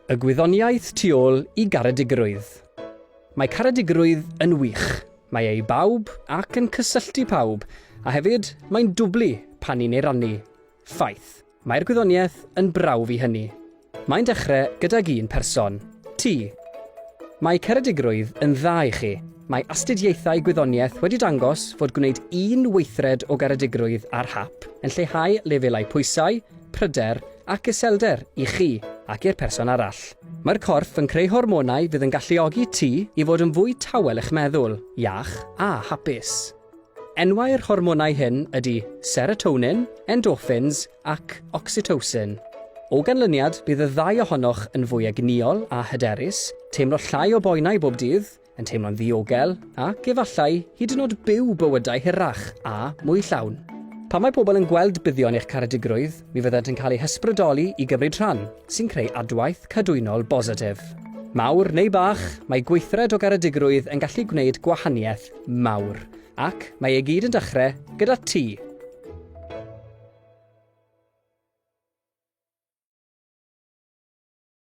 Y gwyddoniaeth tu ôl i garedigrwydd. Mae caredigrwydd yn wych. Mae e i bawb ac yn cysylltu pawb, a hefyd mae'n dwblu pan ni'n ei rannu. Ffaith. Mae'r gwyddoniaeth yn brawf i hynny. Mae'n dechrau gydag un person. Ti. Mae ceredigrwydd yn dda i chi. Mae astudiaethau gwyddoniaeth wedi dangos fod gwneud un weithred o garedigrwydd ar hap yn lleihau lefelau pwysau, pryder ac iselder i chi ac i'r person arall. Mae'r corff yn creu hormonau fydd yn galluogi ti i fod yn fwy tawel eich meddwl, iach a hapus. Enwau'r hormonau hyn ydy serotonin, endorphins ac oxytocin. O ganlyniad, bydd y ddau ohonoch yn fwy egnïol a hyderus, teimlo llai o boenau bob dydd, yn teimlo'n ddiogel ac efallai hyd yn oed byw bywydau hirach a mwy llawn. Pan mae pobl yn gweld buddion eich caredigrwydd, mi fyddant yn cael eu hysbrydoli i gymryd rhan, sy'n creu adwaith cadwynol bositif. Mawr neu bach, mae gweithred o garedigrwydd yn gallu gwneud gwahaniaeth mawr. Ac mae e gyd yn dechrau gyda ti.